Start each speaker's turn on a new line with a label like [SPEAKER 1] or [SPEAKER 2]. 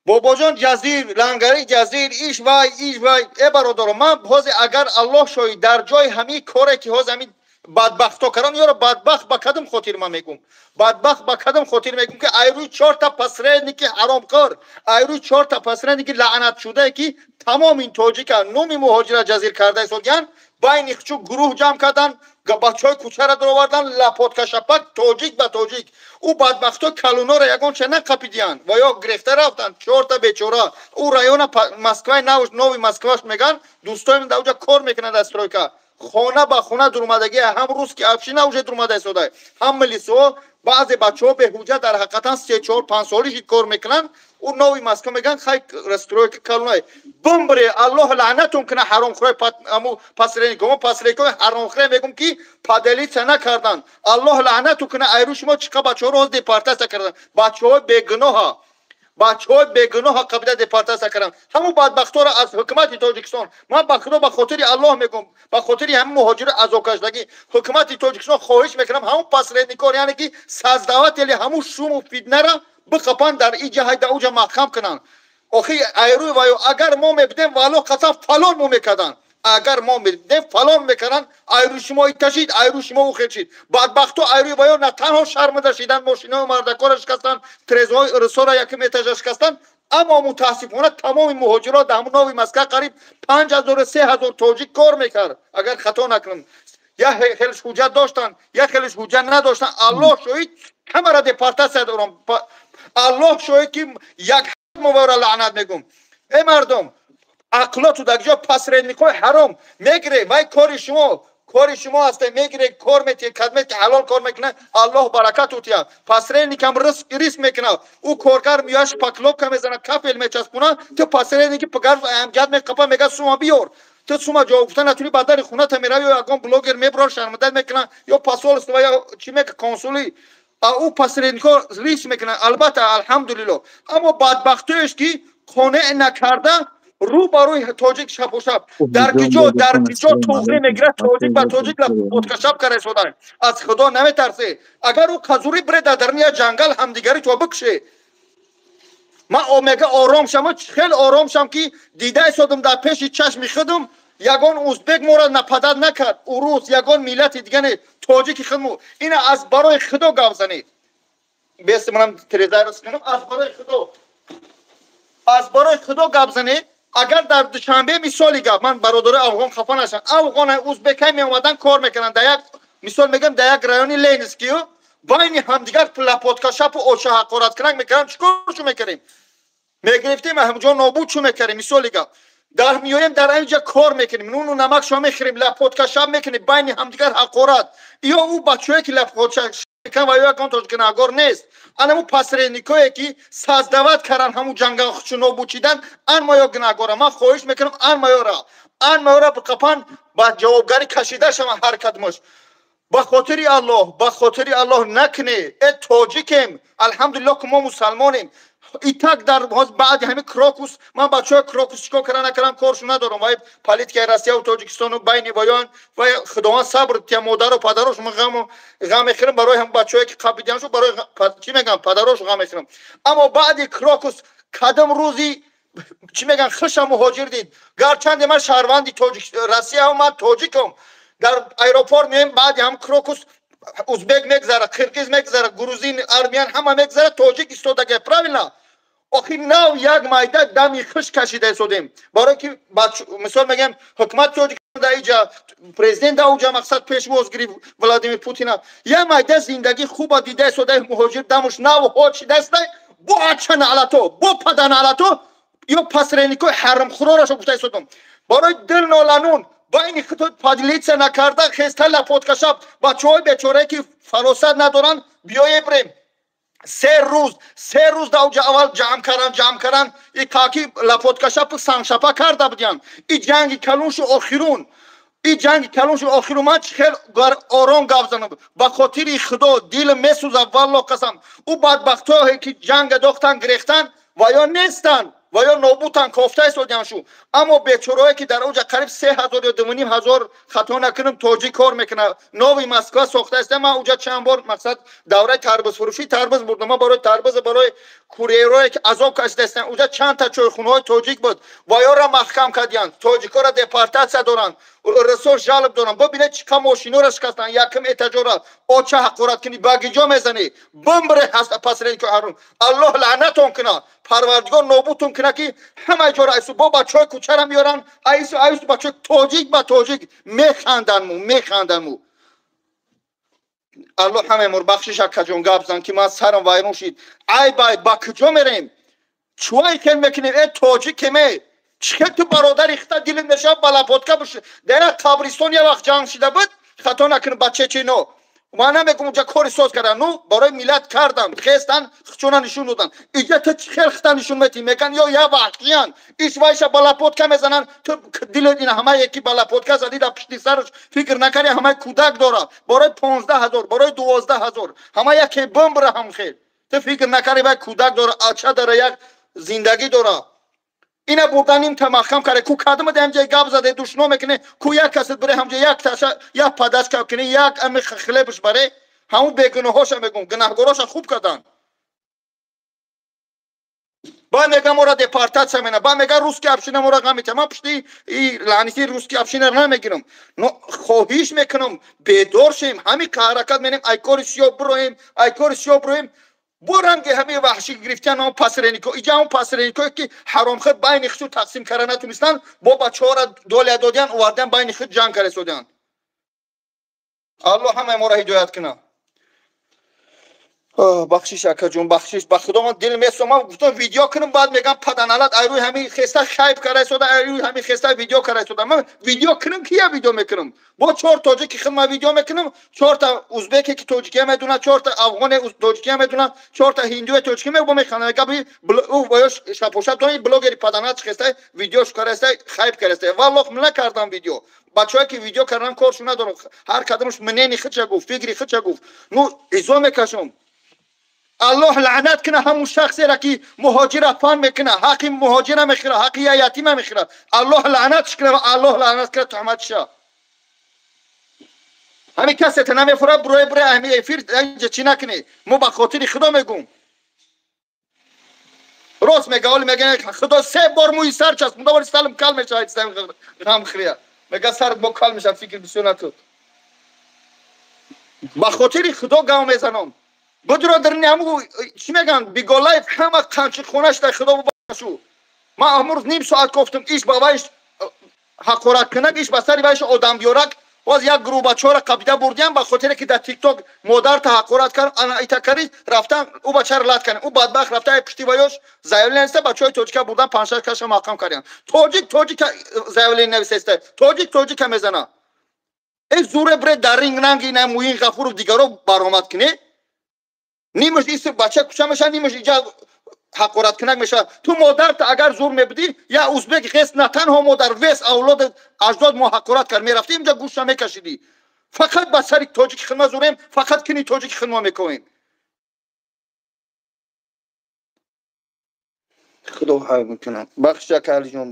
[SPEAKER 1] Бобоҷон ҷазир, лангари ҷазир, иш вай, иш вай. Э бародаро, ман ҳозир агар Аллоҳ шоҳид, дар ҷои ҳамин коре ки ҳозир ҳамин бадбахто кардам, ёро бадбахт ба кадом хотир ман мегум? Бадбахт ба кадом хотир мегум, ки айрӯи чорта посредники ҳаромкор, айрӯи чорта посредники лаънатшудае, ки тамоми ин тоҷика номи муҳоҷира ҷазир карда истодиянд, байни хучу гурӯҳ ҷамъ кардан, бачаҳои кӯчара даровардан, лапоткашапак тоҷик ба тоҷик. Ӯ бадбахто калунора ягонча нақапидиянд ва ё гирифта рафтанд чорта бечора. Ӯ района Москваи нови Москваш меган, дӯстои ман дар уҷа кор мекунанд дар стройка. Хона ба хона дурумадагӣ, ҳам русский община уже дурумада истода, ҳам милисиҳо. Баъзе бачаҳо беҳуҷҷат дар ҳақиқатан 3, 4, 5 соли кор мекунанд. Ӯ нови Москва меган, хай, стройка калунай. Бумбре, Аллоҳ лаънатон куна, ҳаромхӯрай аму посредникҳо, посредникҳои ҳаромхӯрай мегум, ки поделиться накардан. Аллоҳ лаънатон куна, айрӯ шумо чиқа бачаҳоро ҳоз депортатсия кардан. Бачаҳои бегуноҳа, бачаҳои бегуноҳа қабила депортатсия кардан. Ҳамун бадбахторо аз ҳукумати Тоҷикистон ман ба Худо, ба хотири Аллоҳ мегум, ба хотири ҳамин муҳоҷири азобкашидагӣ ҳукумати Тоҷикистон хоҳиш мекунам, ҳамун посредникор, яъне ки создаватели ҳамун шуму фитнара биқапанд, дар иҷа ҳайда уҷа маҳкам кунанд. Охи айрӯи ваё агар мо мебидем, валлоҳ қасам, фалон мо мекарданд. Агар мо мебидем, фалон мекарданд. Айрӯи шумо иташид, айрӯи шумо ухел шид. Бадбахто айрӯи ваё на танҳо шармада шидан, мошинои мардакора шикастанд, трезоҳои ирсора якум этажа шикастанд, аммо мутаассифона тамоми муҳоҷирот дар ҳамун нови Москва қариб 5000, 3000 тоҷик кор мекард, агар хато накунам. Як хелеш ҳуҷҷат доштанд, як хелеш ҳуҷҷат надоштанд. Аллоҳ шоҳид, ҳамаро депортатсия дорам. Аллоҳ шоҳид, ки як мовара лаънат мегум. Э мардум, ақлоту дар ҷо. Посредникҳои ҳаром мегире вай, кори шумо, кори шумо ҳасте, мегире, кор метиҳе, кадмет ки ҳалол кор мекунад, Аллоҳ баракат утия. Посредникам риск мекунад. Ӯ коргар меояд, шпаклёвка мезанад, кафел мечаспонад, ту посредники пагар амҷад меқапа, мега: «Сума биёр». Ту сума ҷавоб гуфта натуни, ба дари хоната мерави, ё ягон блогер мебурад, шармандат мекунад, ё посольство, ё чӣ мека, консулӣ. А ӯ посредникҳо риск мекунад, албатта, алҳамдулилло. Аммо бадбахтоеш ки қонеъ накарда, рӯ ба рӯи тоҷик шапушап дар киҷо, дар киҷо туғрӣ мегирад, тоҷик ба тоҷик лапоткашап кара истода. Аз Худо наметарсе? Агар ӯ қазурӣ бире, дар даруни як ҷангал ҳамдигари то бикше. Ман мега ором шам, хеле ором шам, ки дида истодам дар пеши чашми худам, ягон узбек моро нападать накард, урус, ягон миллати дига не, тоҷики худмо. Ина аз барои Худо гап занед. Бест манам трезарс кунам. Аз барои Худо, аз барои Худо гап занед. Агар дар Душанбе, мисоли гап, ман бародарои афғон хафа нашам, афғон, узбекай меомадан, кор мекунанд, дар як мисол мегӯям, дар як райони Ленинскию байни ҳамдигар лапоткашапу оча ҳақораткунак мекардам, чӣ коршу мекардем? Мегирифтем, ҳамҷо нобуд чӯ мекардем. Мисоли гап, дар меоем, дар инҷа кор мекунем, нуну намакшо мехӯрем, лапоткашап мекунем, байни ҳамдигар ҳақорат. Ё ӯ бачаҳое ки лапотка ва ё ягон тоҷикнагор нест. Анаму посредникое ки создавать кардан ҳамун ҷангал хучу нобуд чидан, ан маё гунаҳгора. Ман хоҳиш мекунам, ан маёра, ан маёра биқапан, ба ҷавобгарӣ кашида шаванд ҳар кадмош. Ба хотири Аллоҳ, ба хотири Аллоҳ, накне. Э тоҷикем, алҳамдулиллоҳ, ки мо мусалмонем. Итак, дар баъди ҳамин Крокус, ман бачаҳои Крокус чикор кара накарам, коршу надорам. Вай политикаи Россияву Тоҷикистону байни ваён, вай Худованд сабр тия модару падарош. Ман ғаму ғам мехӯрам барои ҳам бачаҳое ки қабидиан шуд, барои чӣ мегӯям, падарош ғам мехӯрам. Аммо баъди Крокус кадом рӯзи, чӣ мегӯям, хиша муҳоҷир дид? Гарчанде ман шаҳрванди тоҷик Россия, ман тоҷикам. Дар аэропорт меоем, баъди ҳам Крокус узбек мегзара, қирғиз мегзара, грузин, армян, ҳама мегзара, тоҷик истодага. Правильно? Охи нав як майда дами хиш кашида истодем, барое ки мисол мегӯям, ҳукумати Тоҷикистон дар иҷа, президент дар уҷа, мақсад, пешвоз гирифт Владимир Путина. Як майда зиндагӣ хуба дида истода, муҳоҷир дамуш нав ҳод шида истода, бо ача наълато, бо пада наълато, ё посредникои ҳаромхӯрорашо гуфта истодам. Барои дил ноланун, байни худо поделиться накарда, хеста лапоткашаб бачаҳои бечорае ки фаросат надоранд, биёе бирем. 3 рӯз, 3 рӯз дар уҷа аввал ҷамъ кардан, ҷамъ кардан, и каки лапоткашапу сангшапа карда будиянд. И ҷанги калоншу охирун, и ҷанги калоншу охирун. Ман чӣ хел ором гап занам? Ба хотири Худо, дилм месӯзад, валло қасам. Ӯ бадбахтҳое ки ҷанга дохтан, гирехтан ва ё нестанд. ва ё нобутан кофта истодиан шу. Аммо бечораое ки дар онҷа қариб 3000 ё 2500, хато накунам, тоҷик кор мекунад, нови Москва сохта иста. Ман онҷа чанд бор, мақсад, давраи тарбузфурӯшӣ тарбуз бурдам. Ман барои тарбуз, барои курьерое ки азоб кашида истанд. Онҷа чандта чойхунаҳои тоҷик буд, ва ёра маҳкам кардиянд, тоҷикоро депортатсия доранд, расо жалб доранд. Бибинед, чӣ қа мошинора шикастанд, якм этажора. Оча ҳақорат кунӣ, ба гиҷо мезанӣ, бимбре посреднико ҳарум. Аллоҳ лаънатон куна, Парвардигор нобудтон куна, ки ҳамаи ҷора айсу бо бачаҳои кӯчара меёранд, айсу айсу бачаҳои тоҷик ба тоҷик механданму механданму. Аллоҳ ҳамаи бахшиш. Акаҷон, гап зан, ки ман сарам вайрон шид. Ай бай, ба куҷо мерем? Чӯай хел мекунем? Э, тоҷикеме, чӣ хел ту бародари хита дилит мешавад ба лопатка буш? Дар як қабристон як вақт ҷанг шида буд, хато накунам, ба чечино. Ман намегум, унҷа кори соз кардан, ну барои миллат кардан, хестан, хчона нишон додан. Иҷа ту чӣ хел хита нишон метӣ? Меган ё я ваҳшиян, иш вайша ба лопатка мезананд. Ту дилет ина ҳама яки ба лопатка задӣ дар пишти сараш, фикр накардӣ, ҳамаи кӯдак дора. Барои 15 000, барои 12 000 ҳама яке бимбра ҳам хел. Ту фикр накардӣ, вай кӯдак дора, ача дора, як зиндагӣ дора. Ина бурдан ин маҳкам карде ку кадма ҳамҷа гап заде, душно мекуне ку. Як касат бире ҳамҷа, як таша, як подачка куне, як ами хлебш баре. Ҳамун бегуноҳоша мегум, гунаҳгороша хуб кардан. Ба мега мора депортатсия мена, ба мега русский община мора ғам мета. Ман пушти и лаънити русский община намегирам, но хоҳиш мекунам, бедор шем, ҳами ҳаракат менем, ай кори сиёҳ бироем, ай кори сиёҳ бироем. Бо ранги ҳамаи ваҳшӣ гирифтан он посреднико. Иҷа он посредникое ки ҳаромхӯр байни худшу тақсим карда натунистанд, бо бачаҳоро доля додиян, овардиян, байни худ ҷанг карда. Аллоҳ ҳамаи моро ҳидоят кунад. Бахшиш, акаҷон, бахшиш. Ба худо, ман дил месомам. Гуфтам, видео кунам, баъд мегам, паданалат ай рӯи ҳамин хеста хайб карда истода, ай рӯи ҳамин хеста видео карда истода. Ман видео кунам, кия видео мекунам? Бо чор тоҷики худ ман видео мекунам, чорта узбеке ки тоҷикия медонад, чорта афғоне тоҷикия медонад, чорта ҳиндуе тоҷикия мебо механад. Габи ё шапошап дони блогери паданалат хеста видеош карда иста, хайб карда иста. Валлоҳ, накардам видео. Бачаҳое ки видео кардан, коршу надорам, ҳар кадомаш мнение худша гуфт, фикри худша гуфт. Ну изо мекашам. Аллоҳ лаънат куна ҳамун шахсеро, ки муҳоҷира пан мекуна, ҳаққи муҳоҷира мехӯра, ҳаққи я ятима мехӯра. Аллоҳ лаънатш куна ва Аллоҳ лаънат куна туҳматша. Ҳамин касета намефура, бурои бурои ҳами эфир инҷа чӣ накунӣ. Мо ба хотири Худо мегум, рост мега. Оли мега, Худо се бор мӯи сар часпонда, вали салм кал мешавад. Ғамхӯрия мега, сарат бо кал мешавад, фикр бисёр накун. Ба хотири Худо гав мезанам. Будро дарни ҳаму чӣ мегӯянд, Биголаев ҳама қанчи хонаш дар Худо башу. Ман амрӯз ним соат гуфтам, иш ба вайш ҳақорат кунак, иш ба сари вайш одам биёрак. Боз як гурӯҳ бачаҳоро қабида бурдиям, ба хотире ки дар Тикток модарта ҳақорат кард, ана ита кари, рафтан ӯ бачаро лат кардем. Ӯ бадбахт рафта пушти ваёш заявление нависта, бачаҳои тоҷика бурдан, панҷшаш каша маҳкам кардиям. Тоҷик тоҷика заявление нависеста, тоҷик тоҷика мезана. Э, зуре бре дар ринг ранги ина Муин Ғафуров дигаро баромад кунед. Нимаш ис бача куча мешавад, нимаш иҷа ҳақораткунак мешавад. Ту модарта агар зур мебудӣ, я узбек хес, на танҳо модар, вес авлоди аҷдод мо ҳақорат кард, мерафтӣ инҷа гӯшта мекашидӣ. Фақат ба сари тоҷики хидма зурем, фақат кини тоҷики хидма мекунем. Худо ҳай мекунам. Бахш, акалиҷон.